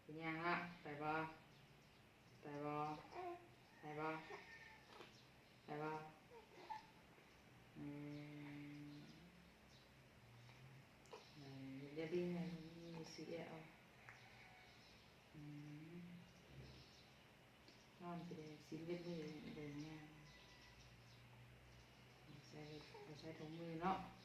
ເປັນຫຍັງລະ? ໄປບໍ່? ໄປບໍ່? ໄປບໍ່? ໄປບໍ່? ອືມ ເອີ ຢ່າດຶງ ຢ່າດຶງ ມີສີແອວ ອືມ ນອນຊິໄດ້ສີເບັດມືເດີງາມ ໃສ່ ໃສ່ຖົງມືເນາະ.